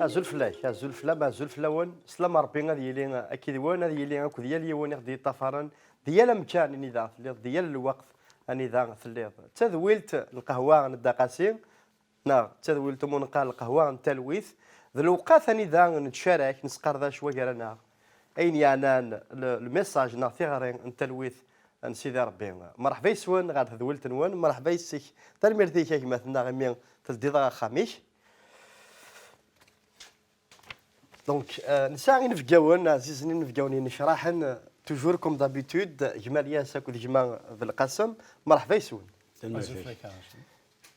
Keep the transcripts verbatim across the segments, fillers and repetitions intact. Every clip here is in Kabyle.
Azul fell-ak, azul fell-am, azul fell-awen. Slam Ṛebbi ad yili akked-wen, ad yili akked yal yiwen i ɣ-d-yeṭṭafaren, di yal amkan anida telliḍ, di yal lweqt anida telliḍ. D tadwilt n lqahwa n Dda Qasi, neɣ d tadwilt umunqal lqahwa n talwit, d lewqat anida nettcarak, nesqerdec wagar-aneɣ ayen yeɛnan le-, lmessage neɣ tiɣri n talwit n Sidi Ṛebbi. Mṛeḥba yes-wen ɣer tedwilt-nwen, mṛeḥba yes-k, tanemmirt-ik a gma-tneɣ imi teldiḍ-aɣ axxam-ik. Donc, euh, nesɛa inebgawen ɛzizen, inebgawen yennecraḥen, euh, toujours comme d'habitude, gma Lyas akked gma Belqasem, mṛeḥba yes-wen. Tanemmirt.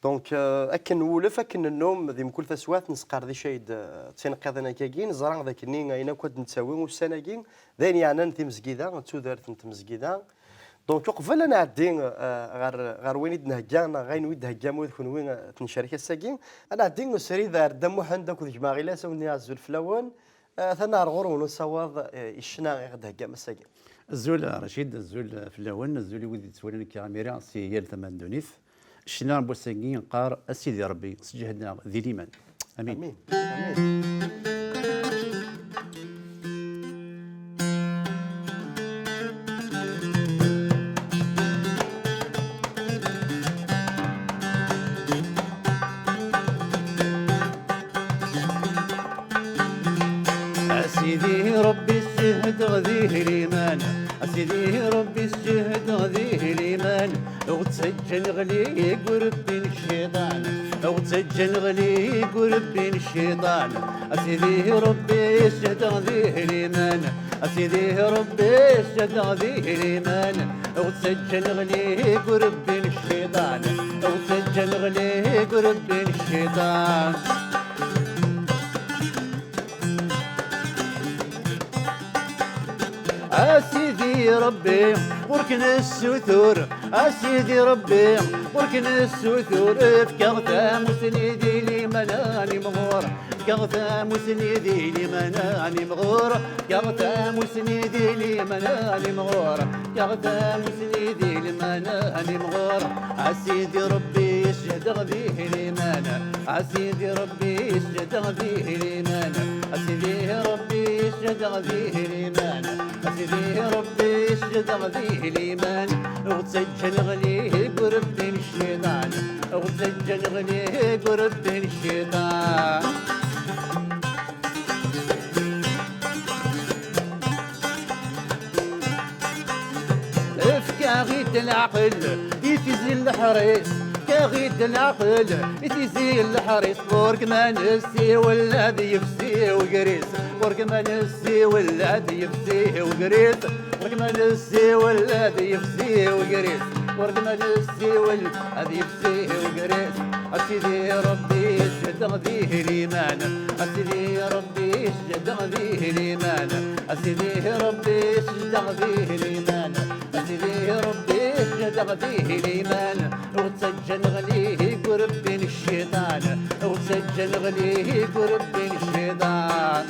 Donc, euh, akken nwulef, akken nennum, di mkul taswiɛt nesqerdec-d, euh, d tinqiḍin akkagi, neẓra d akken ayen akk ad d-nettawi ussan-agi, d ayen yeɛnan timezgida, d tudert n tmezgida. Donc, uqbel ad nɛeddi, euh, ɣer, ɣer wayen i d-nhegga, neɣ ayen i d-theggam ula d kenwi, euh, ad t-necrek ass-agi, ad nɛeddi srid ar Dda Muḥend akked gma Ɣilas, ad wen-nini azul fell-awen, euh, atan ar ɣur-wen usawaḍ, euh, i ccna i ɣ-d-theggam ass-agi. Azul Racid, azul fell-awen, azul i wid yettwalin akka imir-a si yal tama n ddunit. Ccna n wass-agi neqqar: A Sidi Ṛebbi, sǧehd-aɣ di liman. Amin. Amin. Amin. A Sidi Ṛebbi, sǧehdeɣ di liman. A Sidi Ṛebbi, sǧehdeɣ di liman. Ur ttaǧǧa neɣli deg urebbi n cciṭan. Ur ttaǧǧa neɣli deg urebbi n cciṭan. A Sidi Ṛebbi, sǧehdeɣ di liman. A Sidi Ṛebbi, sǧehdeɣ di liman. Ur ttaǧǧa neɣli deg urebbi n cciṭan. Ur ttaǧǧa neɣli deg urebbi n cciṭan. A Sidi Ṛebbi, ɣur-k nessutur. A Sidi Ṛebbi, ɣur-k nessutur. Efk-aɣ tamusni di liman ad nimɣur. Efk-aɣ tamusni di liman ad nimɣur. Efk-aɣ tamusni di liman ad nimɣur. Efk-aɣ tamusni di liman ad nimɣur. A Sidi Ṛebbi, sǧehdeɣ di liman. A Sidi Ṛebbi, sǧehdeɣ di liman. A Sidi Ṛebbi, sǧehdeɣ di liman. A Sidi Ṛebbi, sǧehdeɣ di liman. Ur ttaǧǧa neɣli deg urebbi n cciṭan. Ur ttaǧǧa neɣli deg urebbi n cciṭan. Efk-aɣ-id leɛqel i tizi n leḥris, efk-aɣ-id leɛqel i tizi n leḥris. Ɣur-k ma nessiwel ad yefsi ugris, ɣur-k ma nessiwel ad yefsi ugris, ɣur-k ma nessiwel ad yefsi ugris, ɣur-k ma nessiwel ad yefsi ugris. A Sidi Ṛebbi, sǧehdeɣ di liman. A Sidi Ṛebbi, sǧehdeɣ di liman. A Sidi Ṛebbi, sǧehdeɣ di liman. A Sidi Ṛebbi, sǧehdeɣ di liman. Ur ttaǧǧa neɣli deg urebbi n cciṭan. Ur ttaǧǧa neɣli deg urebbi n cciṭan.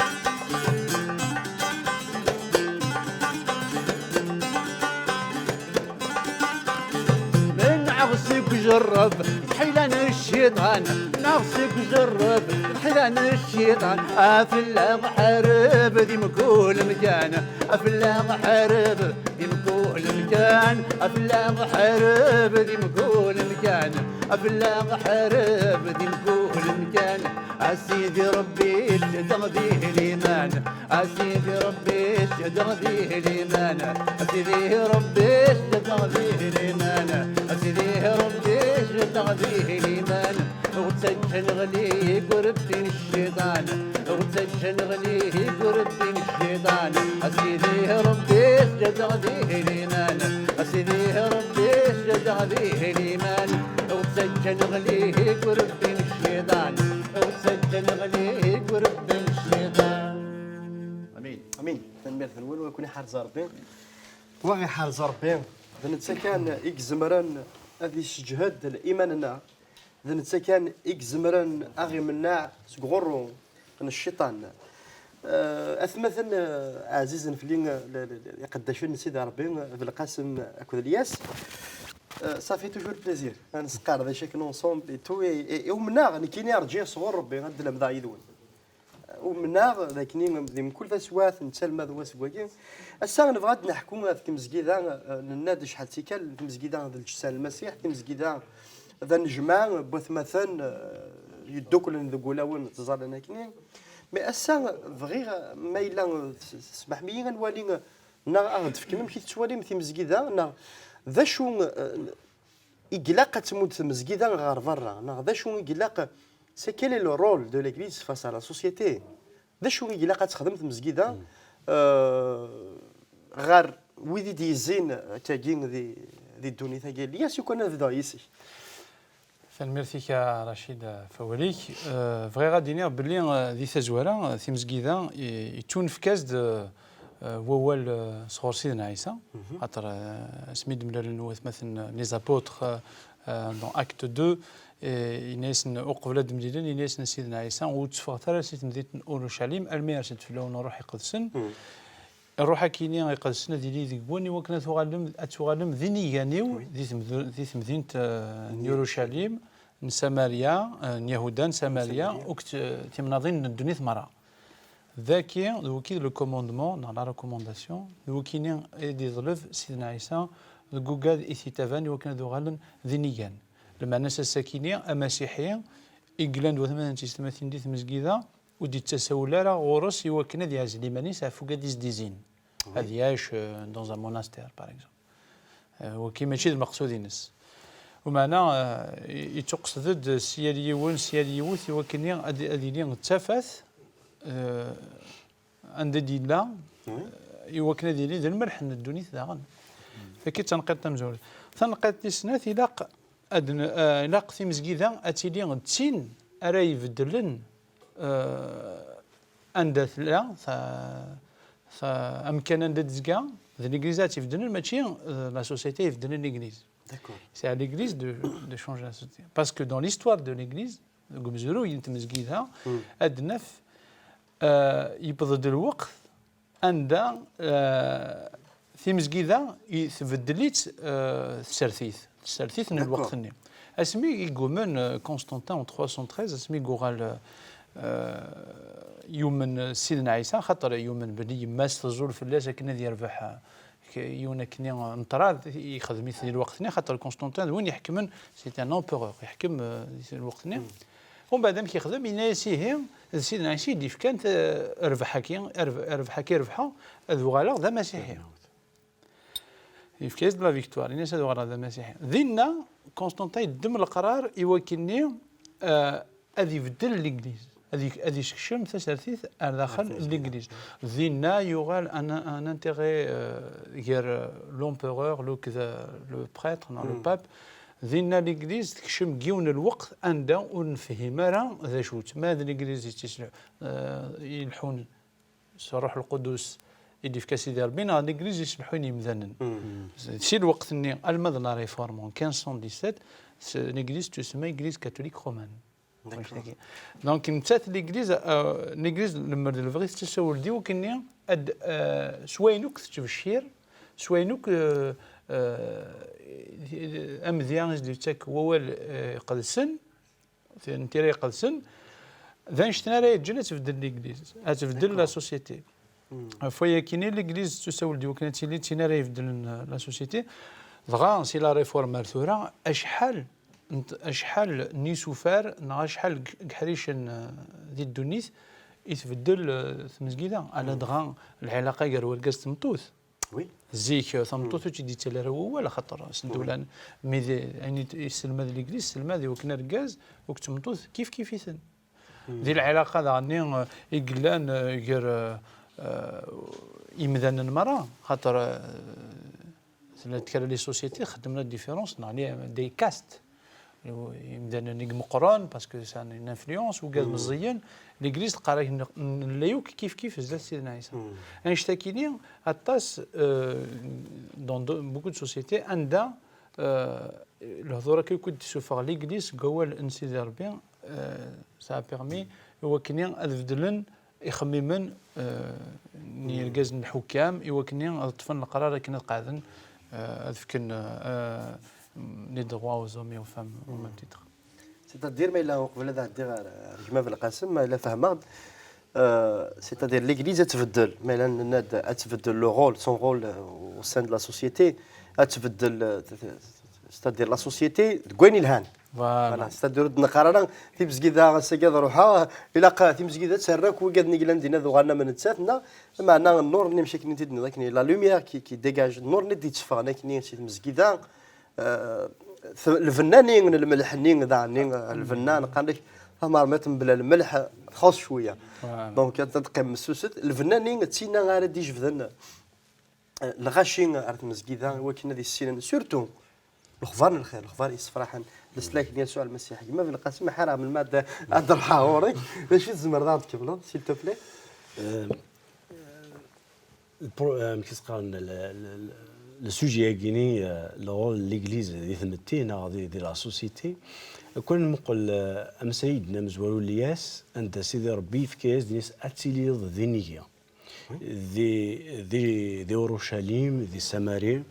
Menɛeɣ seg ujerreb d ḥila n cciṭan, menɛeɣ seg ujerreb d ḥila n cciṭan. Afella ḥareb di mkul mkan, afella ḥareb di mkul mkan, afella ḥareb di mkul mkan, afella ḥareb di mkul mkan. A Sidi Ṛebbi, sǧehdeɣ di liman. A Sidi Ṛebbi, sǧehdeɣ di liman. A Sidi Ṛebbi, sǧehdeɣ di liman. A Sidi Ṛebbi, sǧehdeɣ di liman. Ur ttaǧǧa neɣli deg urebbi n cciṭan. Ur ttaǧǧa neɣli deg urebbi n cciṭan. A Sidi Ṛebbi, sǧehdeɣ di liman. A Sidi Ṛebbi, sǧehdeɣ di liman. Ur ttaǧǧa neɣli deg urebbi n cciṭan. Ur ttaǧǧa neɣli deg urebbi n cciṭan. Amin. Amin. Tanemmirt-nwen, wa ken-iḥrez Ṛebbi. Wa iḥrez Ṛebbi. D netta kan i izemren ad isseǧhed liman-nneɣ. D netta kan i izemren ad ɣ-imenneɛ seg uɣurru n cciṭan. Eh, atmaten, eh, ɛzizen fell-i, eh, l-, l-, l-, iqeddacen n Sidi Ṛebbi, eh, Belqasem akked Lyas. Eh, ça fait toujours plaisir. Ad nesqerdec akken ensemble et tout, et, et, et umneɣ, nekkini rǧiɣ sɣur Ṛebbi ad d-lemdeɣ yid-wen. Eh, Umneɣ d akken di mkul taswiɛt, netta alma d wass n wagi. Ass-a nebɣa ad d-neḥku ɣef tmezgida, eh, nenna-d acḥal d tikkal, tmezgida d lǧessa n Lmasiḥ, tmezgida d anejmaɛ n watmaten, eh, yedduklen deg wulawen ttẓallan akkenni. Mais ass-a bɣiɣ, ma yella, s-, tesmaḥem-iyi, ad nwali, eh, neɣ ad aɣ-d-tefkem amek i tettwalim timezgida, neɣ d acu, eh, i ilaq ad tmudd tmezgida ɣer berra, neɣ d acu i ilaq, c'est quel est le rôle de l'église face à la société? D acu i ilaq ad texdem tmezgida, eh, ɣer wid i d-yezzin akkagi di, di ddunit-agi? Lyas, yukan ad bduɣ yis-k. Tanemmirt-ik a Racid ɣef wawal-ik. Eh, bɣiɣ ad d-iniɣ belli, eh, di tazwara, eh, timezgida i-, yettunefk-as-d, eh, eh, wawal, eh, sɣur Sidna Ɛisa, xaṭer, eh, asmi d-mlalen watmaten, eh, les apôtres, eh, eh, dans acte deux, eh, yenna-yasen uqbel ad d-mlilen, yenna-yasen Sidna Ɛisa ur tteffɣet ara si temdint n Urucalim almi yers-d fell-awen Ṛṛuḥ Iqedsen. Ṛṛuḥ-akini iqedsen ad yili deg-wen i wakken ad tuɣalem, ad tuɣalem d inigan-iw di temdu-, di temdint, eh, n Urucalim, n Samarya, eh, n Yahuda, n Samarya, akked, eh, timnaḍin n ddunit merra. Daki, d wiki d le commandement, neɣ la recommandation, d wikini i d-iḍleb Sidna Ɛisa deg ugad i t-itaban i wakken ad uɣalen d inigan. Lmeɛna-s ass-akini, amasiḥi, i yellan d watmaten d tiyessetmatin di tmezgida, ur d-yettasawel ara ɣur-s i wakken ad yeɛzel iman-is ɣef ugad i s-d-izin. Ad yac, euh, dans un monastère, par exemple. Euh, waki mačči d lmeqsud-ines. Umeɛna, euh, i-, yettuqsed-d s yal yiwen, s yal yiwet, i wakken ad, ad yili d tafat, euh, anda d-yella, euh, i wakken ad yili d lmelḥ n ddunit daɣen. Taki d tanqiḍt tamezwarut. Tanqiḍt tis snat, ilaq ad n-, eh, ilaq timezgida ad tili d tin ara ibeddlen, eh, anda tella, ta-, ta-, amkan anda d-tezga, d l'église ad tt-ibeddlen, mačči, eh, la société ibeddlen l'église. D'accord. C'est à l'église de, de changer la société. Parce que dans l'histoire de l'église, deg umezruy n tmezgida, ad naf, eh, yewweḍ-d lweqt anda, eh, timezgida i tbeddel-itt, eh, tsertit, tsertit n lweqt-nni. Asmi i yummen, eh, Constantin en trois cent treize, asmi i yuɣal, eh, yumen Sidna Ɛisa, xaṭer yumen belli yemma-s teẓẓul fell-as akken ad yerbeḥ, eh, k-, yiwen akkenni n ṭṭrad, yexdem-it di lweqt-nni, xaṭer Constantin d win iḥekmen, c'est un empereur, iḥkem, eh, di lweqt-nni. Umbeɛd amek yexdem? Yenna-yas ihi, d Sidna Ɛisa i d-ifkan, eh, rrbeḥ-agi, rrbeḥ-agi rebḥeɣ, ad uɣaleɣ d amasiḥi. Yefka-yas-d la victoire, yenna-yas ad uɣaleɣ d amasiḥi. Dinna, Constantin yeddem leqrar i wakkenni, eh, ad ibeddel l'église, ad i-, ad isekcem tasertit ar daxel n l'église. Dinna yuɣal un, un intérêt, eh, gar, eh, l'empereur, le, le prêtre, non, le pape. Dinna l'église tekcem deg yiwen n lweqt anda ur nefhim ara d acu-tt. Ma d l'église i tt-isle-, eh, ileḥḥun s Ṛṛuḥ Lqudus i d-ifka Sidi Ṛebbi, neɣ l'église yesleḥḥun yemdanen. Si lweqt-nni, alma d la réforme en quinze cent dix-sept, l'église tusemma église catholique romaine. Donc, nettat l'église, euh, l'église lemmer d lebɣi tettasawel-d i wakkenni ad, euh, s wayen akk tettbeccir, s wayen akk, euh, euh, amedya i s-d-yettak wawal, euh, iqedsen, n tira iqedsen, d annect-en ara yeǧǧen ad tbeddel l'église, ad tbeddel la société. Ɣef wayakini, l'église tettusawel-d i wakken ad tili d tin ara ibeddlen, euh, la société. Dɣa, si la réforme ar tura, acḥal n t-, acḥal n yisufar neɣ acḥal n g-, n geḥricen, euh, di ddunit i tbeddel, euh, tmezgida. Ala dɣa lɛilaqa gar wergaz d tmeṭṭut. Zik, euh, tameṭṭut ur tt-id-yettali ara wawal, axaṭer s ddula n-, mi d, ayen i t-, yesselmad l'église, yesselmad i wakken argaz akked tmeṭṭut kif kif-iten. Di lɛilaqa daɣen-nni, eh, i yellan, eh, gar, eh, eh, imdanen merra, xaṭer, eh, tella kra les sociétés xeddmen la différence, neɣ les, des castes. Imdanen i imeqqren, parce que ça a une influence, wigad meẓẓiyen, l'église teqqar-ak n-, nella yakk kif kif zdat Sidna Ɛisa. Annect-akini, aṭas, eh, dans de, beaucoup de sociétés, anda, eh, lehdur akka yakk i d-tessufeɣ l'église seg wawal n Sidi Rebbi, euh, ça a permis i wakkenni ad beddlen ixemmimen, euh, n yirgazen n lḥukam, i wakkenni ad ṭṭfen leqrar akken ad qeɛden, euh, ad fken, euh, les droits aux hommes et aux femmes au même titre. C'est-à-dire, ma yella uqbel ad ɛeddiɣ ɣer, ɣer gma Belqasem, ma yella fehmeɣ-d, Euh, c'est-à-dire, l'église ad tbeddel, ma yella nenna-d ad tbeddel le rôle, son rôle, euh, au sein de la société, ad tbeddel, euh, c'est-à-dire la société deg wayen yelhan. Voilà. C'est-à-dire, ur d-neqqar ara timezgida ass-agi ad ruḥeɣ, ilaq timezgida ad terr akk wigad-nni yellan dinna ad uɣalen am nettat, neɣ meɛna nnur-nni, mec akken i t-id-nniḍ akken, la lumière qui, qui dégage, nnur-nni d-yetteffɣen akken si tmezgida, euh, t-, lbenna-nni n lmelḥ-nni, daɣen-nni, euh, lbenna, neqqar-ak, tamermiṭ mebla lmelḥ, txuṣ cwiya. Voilà. Donc, ad teqqim messuset. Lbenna-nni d tinna ara d-ijebden, euh, lɣaci ar tmezgida, i wakken ad issinen, surtout, lexbar n lxir, lexbar yessefraḥen. Leslak n Yasuɛ Lmasiḥ, gma Belqasem, ḥareɣ melmi ad, ad ruḥeɣ ɣur-k. D acu i tzemreḍ ad ɣ-d-tkemmleḍ, s'il te plaît? Euh, le pro-, euh, amek i s-qqaren, le, le, le, le sujet-agi-ni, euh, le rôle n l'église di tmetti neɣ di, di la société. Kwan nmuqel, euh, amsayed n amezwaru Lyas, anda Sidi Ṛebbi yefka-yas dinna ad tiliḍ d inigi. Di, di, di Urucalim, di Samari,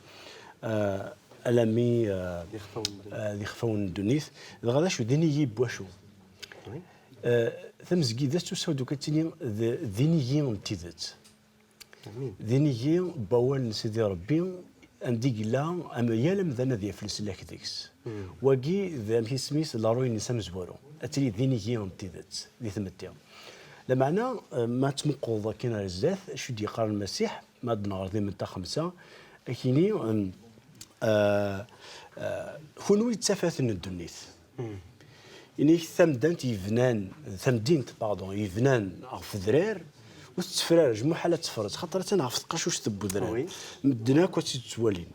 euh, alami, euh, d ixfawen n ddunit. Euh, d ixfawen n ddunit. Dɣa d acu, d inigi n wacu? Oui. Euh, tamezgida tettusaw-d akk ad tili d, d inigi n tidet. Amin. D inigi n wawal n Sidi Ṛebbi, anda i yella, am yal amdan ad yaf leslak deg-s. Hmm. Wagi d amek isem-is, laruy-nnes amezwaru. Ad tili d inigi n tidet, di tmetti. Lameɛna, eh, ma tmuqleḍ akin ar zdat, acu d-yeqqar Lmasiḥ, ma d-neɣreḍ di Metta xemsa, akini, em, eh, eh, kunwi d tafat n ddunit. Hmm. Ini-k tamdant yebnan, tamdint, pardon, yebnan ɣef udrar, ur tettefrar, jmuḥal ad teffreḍ, xaṭer attan ɣef tqacuct n udrar. Oui. Medden akk ad tt-id-ttwalin.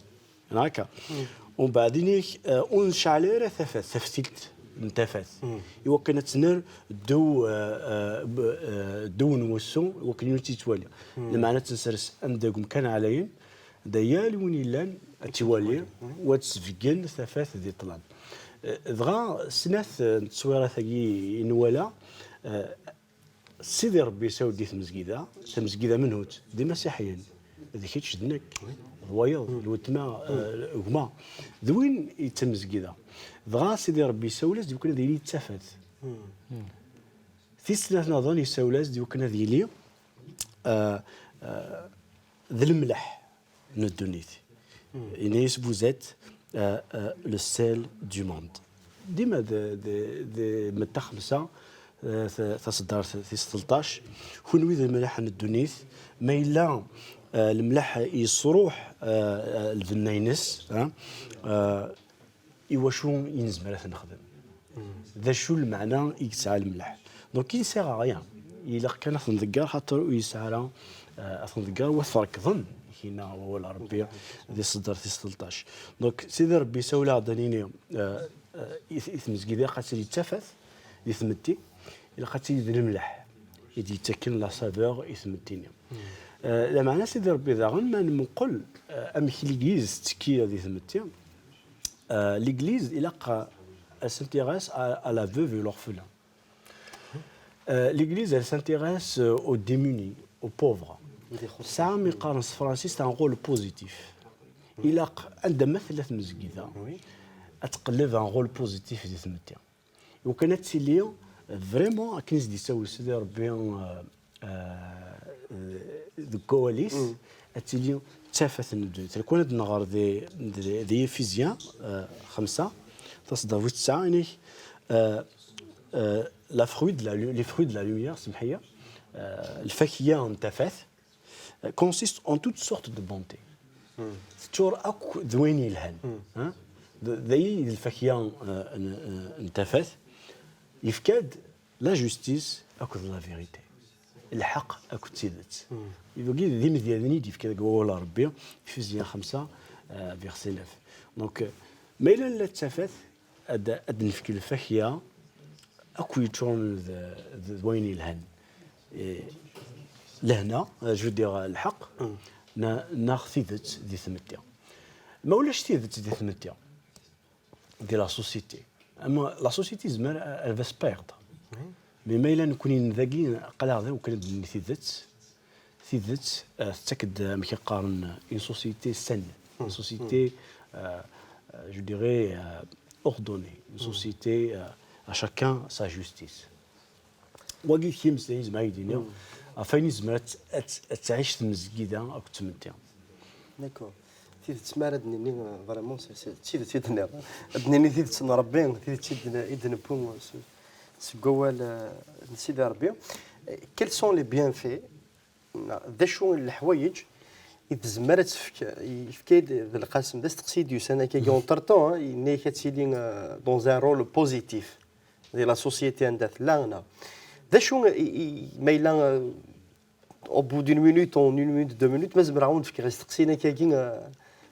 Neɣ akka? Mm. Umbeɛd ini-k, eh, ur necɛel ara tafat, taftilt n tafat. Mm. Iwakken ad tt-nerr ddew, eh, eh, b-, eh, ddew n wusu, iwakken ur tt-yettwali. Mm. Lameɛna ad tt-nsers anda deg umkan ɛlayen, da yal win yellan ad tt-iwali, mm, u ad tesbeggen tafat di ṭṭlam. Eh, dɣa snat, eh, n tteswirat-agi i nwala, eh, Sidi Ṛebbi yessawel di tmezgida, tamezgida menhu-tt? D imasiḥiyen. D kečč, d nekk, d wayeḍ, d weltma, eh, gma. D win i d tamezgida. Dɣa Sidi Ṛebbi yessawel-as-d iwakken ad yili d tafat. Tis snat nniḍen yessawel-as-d iwakken ad yili, eh, eh, d lemleḥ n ddunit. Yenna-yas: "Vous êtes, euh, euh, le sel du monde." Dima d, d, d Metta xemsa, euh, ta-, taṣeddart tis tleṭṭac, kunwi d lemleḥ n ddunit, ma yella, euh, lemleḥ yesruḥ, euh, euh, lbenna-ines, hein, euh, iwacu i nezmer ad t-nexdem? D acu lmeɛna i yesɛa lemleḥ? Donc, il sert à rien. Ilaq kan ad t-nḍegger, xaṭer ur yesɛi ara, eh, ad t-nḍegger, wa trekḍen, yenna wawal n Ṛebbi di ṣṣeddart tis tleṭṭac. Donc, Sidi Ṛebbi yessawel-aɣ-d ad nini, eh, eh, i t-, i tmezgida ilaq ad tili d tafat di tmetti, ilaq ad tili d lemleḥ i d-yettakken la saveur i tmetti-nni. Eh, lameɛna Sidi Ṛebbi daɣen, ma nmuqel, eh, amek Ligliz tettekki di tmetti, Euh, l'Église, ilaq, euh, elle s'intéresse à, à la veuve et l'orphelin. Euh, l'Église, elle s'intéresse, euh, aux démunis, aux pauvres. Tesɛa, mi qqaren s tefransist, un rôle positif. Ilaq, anda ma tella tmezgida, ad tqelleb un rôle positif di tmetti. Iwakken ad tili vraiment akken i s-d-yessawel Sidi Ṛebbi, euh, euh, deg wawal-is, ad tili d tafat n ddunit. Lakan ad nɣer di, di, di Éphésiens, euh, xemsa, taṣeddart wis tesɛa, inek, euh, euh, la fruit de la lu-, les fruits de la lumière, semḥ-iyi, euh, lfakya n tafat, consiste en toutes sortes de bontés. Teččur akk d wayen yelhan. Hein? D, d ayi d lfakya, euh, n, n, n tafat. Yefka-d la justice akked la vérité. Lḥeqq akked tidet. Wagi d imedyaten i d-yefka deg wawal n Ṛebbi, Éphésiens xemsa, euh, verset neuf. Donc, euh, ma yella nella d tafat, ad, ad nefk lfakya akk yeččuren d, d, d wayen yelhan. Eh, lehna, eh, je veux dire, lḥeqq, na-, neɣ tidet di tmetti. Ma ulac tidet di tmetti, di la société. Ama la société tezmer, eh, elle va se perdre. Mais ma yella nekkni dagi, aql-aɣ da, ukan ad d-nini tidet, tidet, eh, tettak-d, amek i qqaren, une société saine, une société, euh, euh, je dirais, euh, ordonnée, une société, euh, à chacun sa justice. Wagi d times ay yezmer ad yi-d-iniɣ ɣef wayen yezmer ad t-, ad t-, ad tɛic tmezgida akked tmetti. D'accord. Tidet, mi ara d-nini, euh, vraiment, c'est, c'est, d tidet i d-tenniḍ. Ad d-nini tidet n Rebbi, tidet i d-, i d-newwi s-, seg wawal, euh, n Sidi Rebbi. Quels sont les bienfaits, neɣ d acu n leḥwayeǧ i tezmer ad tefk, yefka-d Belqasem, d asteqsi i d-yusan akkagi, entre-temps, hein, yenna-yak ad tili, euh, dans un rôle positif di la société anda tella, neɣ d acu i, i, ma yella, euh, au bout d'une minute, en une minute, deux minutes, ma zemreɣ ad wen-d-fkeɣ isteqsiyen akkagi, euh,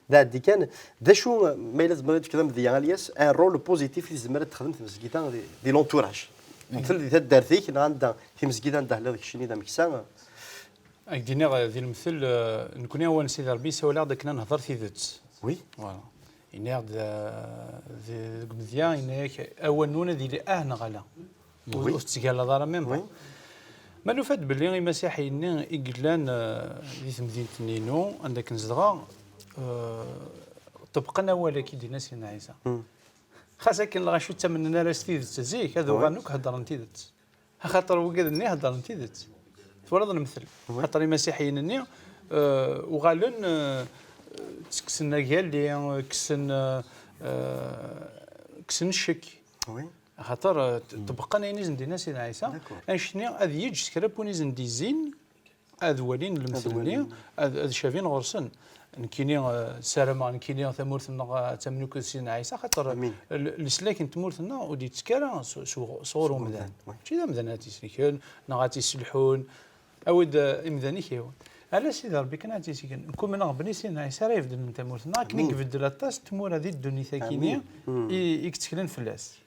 d aɛeddi kan. D acu, euh, ma yella tzemreḍ ad d-tefkeḍ amedya, Alyas, un rôle positif i tezmer ad texdem tmezgida di, di l'entourage? Di taddart-ik, neɣ anda, timezgida anda telliḍ keččini d ameksa? Ad k-d-iniɣ, eh, di lemtel, eh, nekkni awal n Sidi Rebbi yessawal-aɣ-d akken ad nehder tidet. Oui. Voilà. Yenna-aɣ-d, eh, di-, deg umedya, yenna-yak, awal-nwen ad yili ah neɣ ala. Ur, oui, ur tettgallaḍ ara même. Oui. Ma nufa-d belli imasiḥiyen-nni i yellan, eh, di temdint-nni-inu, anda akken zedɣeɣ, eh, ṭebqen awal-agi i d-yenna Sidna Ɛisa. Hmm. Xas akken lɣaci ur ttamnen ara s tidet zik, ad, oui, uɣalen akk heddren tidet. Axaṭer wigad-nni heddren tidet. Twalaḍ lemtel? Oui. Axaṭer imasiḥiyen-nni, eh, uɣalen, eh, ttekksen agalli, kksen, eh, eh, kksen ccek. Oui. Axaṭer, eh, t-, ṭebbqen ayen i sen-d-yenna Sidna Ɛisa, d'accord, annect-nni ad yeǧǧ s kra n win i sen-d-izzin, ad walin lemtel-nni, ad walin, ad, ad cabin ɣur-sen. Nekkini, eh, ssarameɣ nekkini tamurt-nneɣ ad tamen akked Sidna Ɛisa, xaṭer, amin, l-, leslak n tmurt-nneɣ ur d-yettekk ara s-, s-, sɣur umdan. Sɣur umdan, oui. Mačči d amdan ad t-isellken, neɣ ad t-isselḥun. Awi-d, eh, imdanek-iw. Ala Sidi Rebbi kan ad t-isellken. Nekk umneɣ belli Sidna Ɛisa ara ibeddlen tamurt-nneɣ, akken i, amin, ibeddel aṭas n tmura di ddunit-agi-ni, amin, i, i yetteklen fell-as.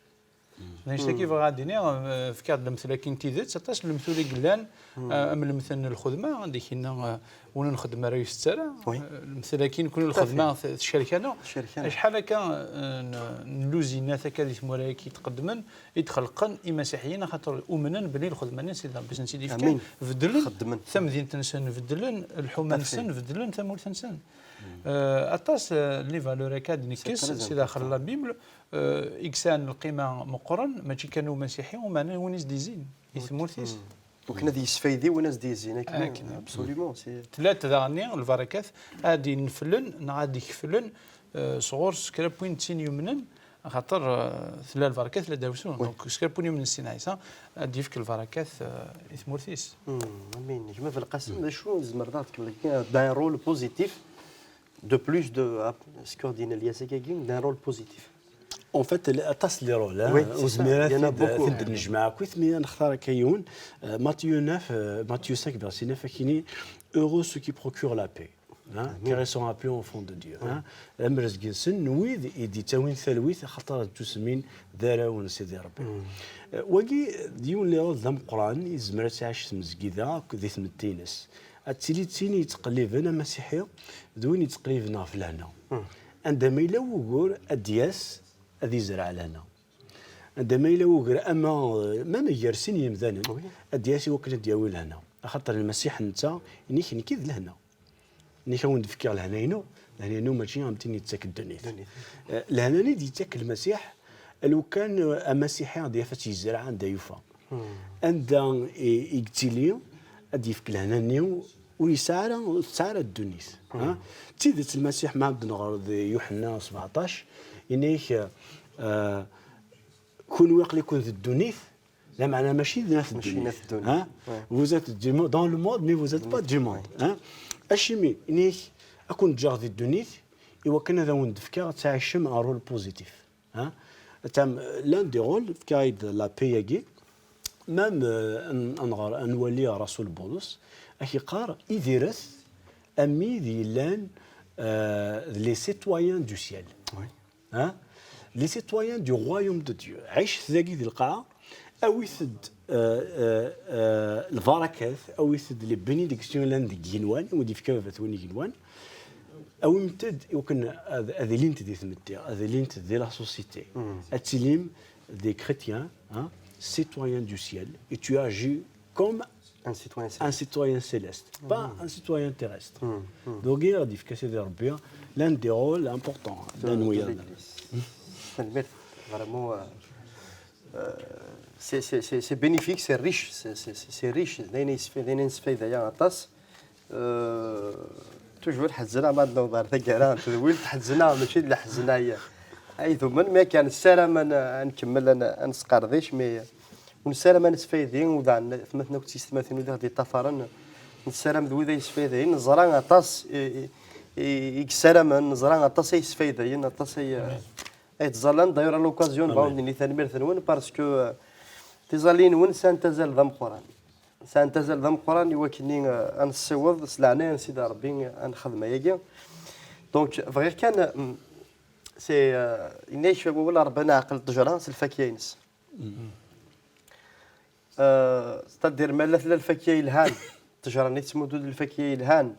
D annect-agi bɣiɣ ad d-iniɣ, eh, fkiɣ-d lemtel-agi n tidet, aṭas n lemtul i yellan, eh, am lemtel n lxedma, anda i k-yenna, eh, win ur nxeddem ara ur itett ara. Oui. Eh, lemtel-agi nekkni, tout à fait, lxedma t-, tcerk-aneɣ. Tcerk-aneɣ. Acḥal akka, eh, n, n luzinat akka di tmura-agi i d-qeddmen, i d-xelqen imasiḥiyen, axaṭer umnen belli lxedma-nni n Sidi Ṛebbi i sen-tt-id-yefkan, amin, beddlen, xeddmen, tamdint-nsen, beddlen lḥuma-nsen, tout à fait, beddlen tamurt-nsen. Eh, aṭas, eh, n les valeurs akka d-nekkes si daxel la Bible, eh, i yesɛan lqima meqqren, mačči kan umasiḥi, umeɛna win i s-d-izzin i tmurt-is. Mm. Wakken ad yesfaydi win as-d-yezzin akken. Akken. Absolument, c'est... Tella daɣenni lbarakat ad d-ineflen neɣ ad d-ikeflen, eh, sɣur-s kra n win d tin yumnen, axaṭer, eh, tella lbarakat, tella dawsu. Oui. Donc, s kra n win yumnen s Sidna Ɛisa, ad d-yefk lbarakat, eh, i tmurt-is. Mm, amin. Gma Belqasem, d acu tzemreḍ ad tkemmleḍ d'un rôle positif? De plus de, ah, ce que d-yenna Lyas akkagi, d'un rôle positif. En fait, aṭas n les rôles, hein. Oui, c'est ça. Il y en a beaucoup. Ur zmireɣ ad t-id-nejmeɛ akkit, mi ad nextar akka yiwen. Euh, Matthieu neuf, euh, Matthieu cinq, verset neuf, akini, heureux ceux qui procurent la paix, hein, car ils seront appelés enfants de Dieu, hein. Am rrezg-nsen n wid i d-ittawin talwit, axaṭer ad ttusemmin d arraw n Sidi Ṛebbi. Euh, wagi d yiwen n les rôles d ameqqran, yezmer ad t-iɛac tmezgida akked di tmetti-ines. Ad tili d tin yettqelliben amasiḥi d win yettqelliben ɣef lehna. Hmm. Anda ma yella wugur, ad d-yas, ad yezreɛ lehna. Anda ma yella wugur, ama, euh, même gar sin yemdanen, oui, ad d-yas i wakken ad d-yawi lehna. Axaṭer Lmasiḥ netta, inik nekki d lehna. Inik a wen-d-fkiɣ lehna-inu, lehna-inu mačči am tin yettak ddunit. Ddunit. Euh, lehna-nni d-yettak Lmasiḥ, lukan, euh, amasiḥi ad yaf ad tt-yezreɛ anda yufa. Hmm. Anda i, i yettili, ad d-yefk lehna-nni, ur yesɛi ara, ur tesɛi ara ddunit. Hmm. Ha? D tidet, Lmasiḥ, ma ad nɣer di Yuḥenna sebɛeṭṭac, yenna-yak, euh, kunwi aql-iken di ddunit, lameɛna mačči d at ddunit. Mačči d at ddunit. Ha? Ouais. Vous êtes du mo-, dans le monde, mais vous êtes pas du monde. Ouais. Ha? Acimi, yenna-yak, ad ken-ǧǧeɣ di ddunit, i wakken ad awen-d-fkeɣ, ad tɛicem un rôle positif. Ha? Tam, l'un des rôles, fkiɣ-d la paix-agi, même, euh, ad n-, ad nɣer, ad nwali Rasul Bulus, ad k-yeqqar, idiret, am wid yellan, euh, les citoyens du ciel. Oui. Ha? Les citoyens du royaume de Dieu. Ɛicet dagi di lqaɛa, awit-d, euh, euh, euh, lbarakat, awit-d les bénédictions yellan deg yigenwan, i wen-d-yefka Baba-twen igenwan, awimt-d i wakken ad, ad ilint di tmetti, ad ilint di la société. Mm. Ad tilim des chrétiens, hein, citoyens du ciel, et tu agis comme un citoyen céleste, pas un citoyen terrestre. Mm. Mm. Donc, ad yefk Sidi Rebbi l'un des rôles importants, de l'Église. Tanemmirt, vraiment, euh, c'est c'est c'est c'est bénéfique, c'est riche, c'est c'est c'est c'est riche, d ayen yesfa d ayen yesfayda-ya aṭas. Euh, toujours ḥezneɣ ma d-newweḍ ar taggara n tedwilt, ḥezneɣ mačči d leḥzen ay ay dumen, mi akka nessaram ad n- ad nkemmel ad n- ad nesqerdic, mais ur nessaram ad nesfaydi udan tmatna akked tiyessetmatin ur d aɣ-d-yeṭṭafaren, nessaram d wid ay yesfaydayen, neẓra aṭas i i- i i yessaramen, neẓra aṭas ay yesfaydayen, aṭas ay ay ttẓallan. D'ailleurs, à l'occasion, bɣaɣ ad d-nini tanemmirt-nwen, parce que euh, tiẓalin-nwen sɛant azal d ameqqran. Sɛant azal d ameqqran i wakken-nni euh, ad nessiweḍ s leɛnaya n Sidi Ṛebbi ad nexdem ayagi. Donc, bɣiɣ kan, mm, c'est, euh, yenna-ak wawal Ṛebbi ad neɛqel ṭṭejra s lfakya-ines. Euh, c'est-à-dire, ma la tella lfakya yelhan, ttejra-nni tettmuddud lfakya yelhan,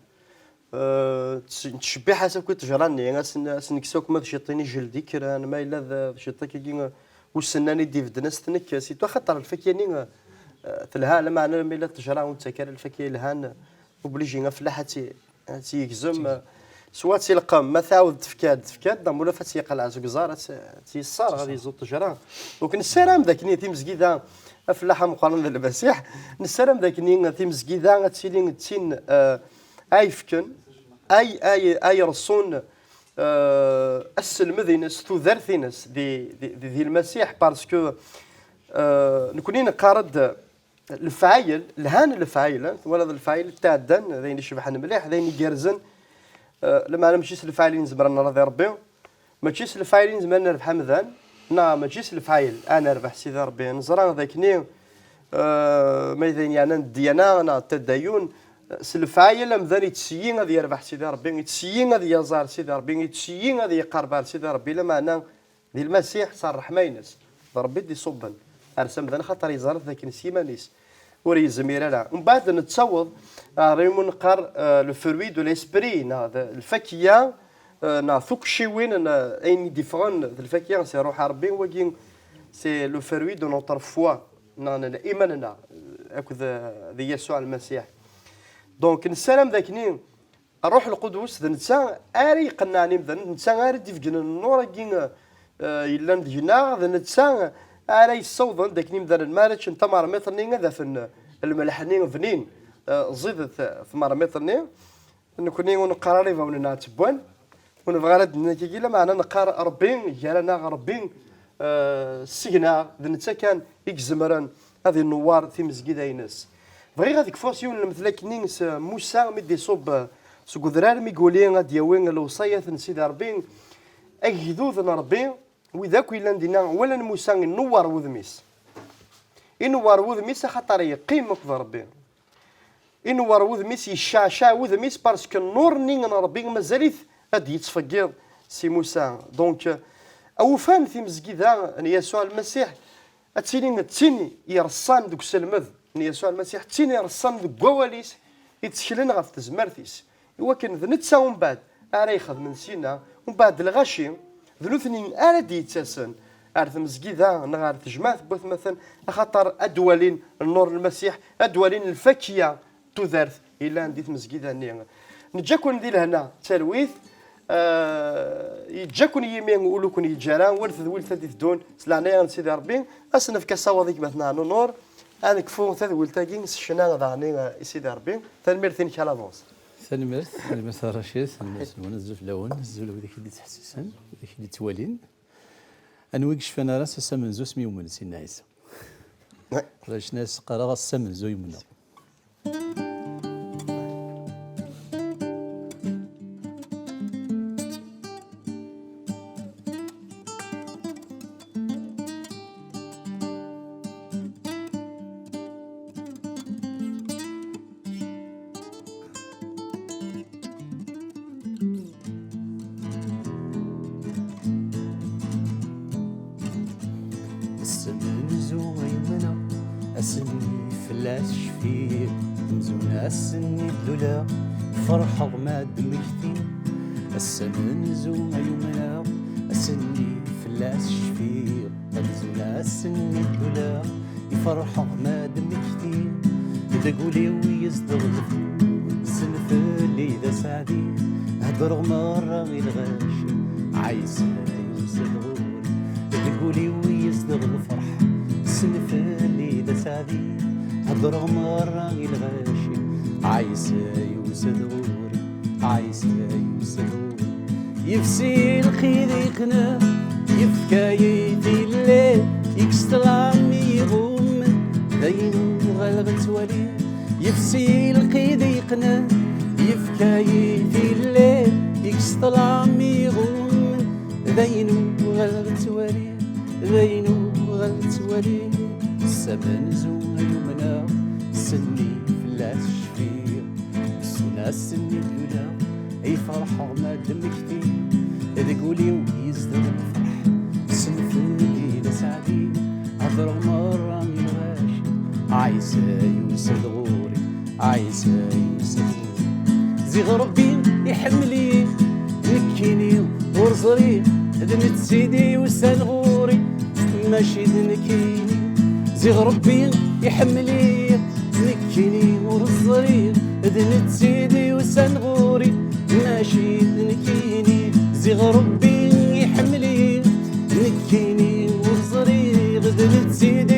euh, tt- nettcebbiḥ-as akk i ttejra-nni, as n- as nekkes akk ma d ciṭṭin ijeldi kra, ma yella d d ciṭṭ akkagi, euh, usennan i d-ibedden as-t-nekkes, surtout axaṭer lfakya-nni, euh, euh, telha, lameɛna ma yella ttejra ur nettak ara lfakya yelhan, obligé afellaḥ ad tt- ad tt-yegzem, euh, soit ad tt-yelqem, ma tɛawed tefka-d, tefka-d, neɣ ma ulac ad tt-yeqleɛ seg uẓar, ad tt- ad tt-yesserɣ, ad yeẓẓu ṭṭejra. Donc nessaram d akken timezgida, afellaḥ ameqqran d Lmasiḥ, nessaram d akken timezgida ad tili d tin, euh, ay yefken, ay, ay, ay ireṣṣun, euh, asselmed-ines, tudert-ines di, di, di, di Lmasiḥ, parce que, euh, nekni neqqar-d, lefɛayel, lhan lefɛayel, eh, twalaḍ lefɛayel tɛeddan, d ayen icebḥen mliḥ, d ayen igerrzen. Eh, lameɛna mačči s lefɛayel i nezmer ad nraḍi Ṛebbi, mačči s lefɛayel i nezmer ad nerbeḥ amdan, neɣ mačči s lefɛayel ad nerbeḥ Sidi Ṛebbi. Neẓra d akken, eh, ma d ayen yeɛnan ddyana neɣ tadayun, eh, s lefɛayel amdan ittesyi ad yerbeḥ Sidi Ṛebbi, ittesyi ad yaẓ ar Sidi Ṛebbi, ittesyi ad yeqreb ar Sidi Ṛebbi, lameɛna di Lmasiḥ, s ṛṛeḥma-ines, d Ṛebbi i d-iṣubben ar s amdan, axaṭer yeẓra-t d akken s yiman-is ur yezmir ara. Mbeɛd nettaweḍ ɣer ayen umi neqqar, euh, le fruit de l'esprit, neɣ d lfakya, euh, neɣ tukciwin n, euh, ayen i d-iffɣen d lfakya, c'est Ṛuḥ Ṛebbi, wagi, c'est le fruit de notre foi, neɣ n liman-nneɣ, euh, akked, euh, di Yasuɛ Lmasiḥ. Donc, nessaram d akken Ṛṛuḥ Lqudus, d netta ara iqennɛen imdanen, d netta ara d-ifegnen nnur-agi, eh, yellan deg-neɣ, d netta ara yessawḍen d akken imdanen, mi ara ččen tamermiṭ-nni, ad afen lmelḥ-nni bnin, eh, ẓidet, eh, tmermiṭ-nni. Nekni ur neqqar ara ibawen-nneɣ ttewwan, ur nebɣi ara ad d-nini akkagi, lameɛna neqqar Ṛebbi gar-aneɣ, Ṛebbi, eh, seg-neɣ, d netta kan i izemren ad inewwar timezgida-ines. Bɣiɣ ad kfuɣ s yiwen n lemtel akkenni s Musa mi d-iṣubb seg udrar mi yuli ad d-yawi lewṣayat n Sidi Ṛebbi, agdud n Ṛebbi, wid akk yellan dinna walan Musa inewwar wudem-is. Inewwar wudem-is axaṭer yeqqim akked Ṛebbi. Inewwar wudem-is, yecceɛceɛ wudem-is parce que nnur-nni n Ṛebbi mazal-it ad d-yettfeggiḍ si Musa. Donc, awufan timezgida n Yasuɛ Lmasiḥ ad tili d tin ireṣṣan deg uselmed n Yasuɛ Lmasiḥ, d tin ireṣṣan deg wawal-is, itteklen ɣef tezmert-is, iwakken d netta umbeɛd ara ixedmen syenna, umbeɛd lɣaci, d nutni ara d-yettasen ar tmezgida neɣ ar tejmaɛt n watmaten, axaṭer ad d-walin nnur n Lmasiḥ, ad d-walin lfakya tudert yellan di tmezgida-nni. Neǧǧa-ken di lehna d talwit, eh, yeǧǧa-ken yimi ur ken-yeǧǧi ara, war tedwilt ad d-iteddun s leɛnaya n Sidi Ṛebbi, ad s-nefk asawaḍ i gma-tneɣ Nunur, ad nekfu tadwilt-agi s ccna daɣen i, eh, i Sidi Ṛebbi. Tanemmirt-inek à l'avance. Tanemmirt, tanemmirt a Racid, tanemmirt-nwen, azul fell-awen, azul a widak i d-ittḥessisen, widak i d-ittwalin. Anwa i yecfan ara s ass amenzu asmi yumen Sidna Ɛisa? Racid, qqareɣ ass amenzu yumneɣ. Ass amenzu ay umneɣ, ass-nni fell-as cfiɣ. Amzun ass-nni d-luleɣ, ferḥeɣ ma d-mmektiɣ. Ass amenzu ay umneɣ, ass-nni fell-as cfiɣ. Amzun ass-nni d-luleɣ, i ferḥeɣ ma d-mmektiɣ. Deg wul-iw yezdeɣ lefhum, senfel-i d aseɛdi. Heddreɣ merra i lɣaci, Ɛisa yusa-d ɣur-i. Deg wul-iw yezdeɣ lferḥ, Ḍerɣ merra i lɣaci. Ɛisa yusa-d ɣur-i, Ɛisa yusa-d ɣur-i. Yefsi lqid iqna, yefka-yi tilelli, ikkes ṭṭlam i iɣummen, d ayen uɣaleɣ ttwali. Yefsi lqid iqna, yefka-yi tilelli, ikkes ṭṭlam i iɣummen, d ayen uɣaleɣ ttwali, d ayen uɣaleɣ ttwali. Ssama n zu ay umneɣ, senni fell-as cfiɣ. Ssunas-nni d-luleɣ, ay ferḥeɣ ma d-mmektiɣ. Deg wul-iw yezdeɣ lferḥ, ssenfen-d i d aseɛdi. Hedreɣ merra i lɣaci, Ɛisa yusa-d ɣur-i, Ɛisa yusa-d ɣur-i. Ziɣ Rebbi iḥemmel-iyi, nekkini ur ẓriɣ, d netta i d-yusan ɣur-i, mačči d nekkini. Ziɣ Rebbi iḥemmel-iyi, nekkini ur ẓriɣ, d netta i d-yusan ɣur-i, mačči d nekkini. Ziɣ Rebbi iḥemmel-iyi, nekkini ur ẓriɣ, d netta i d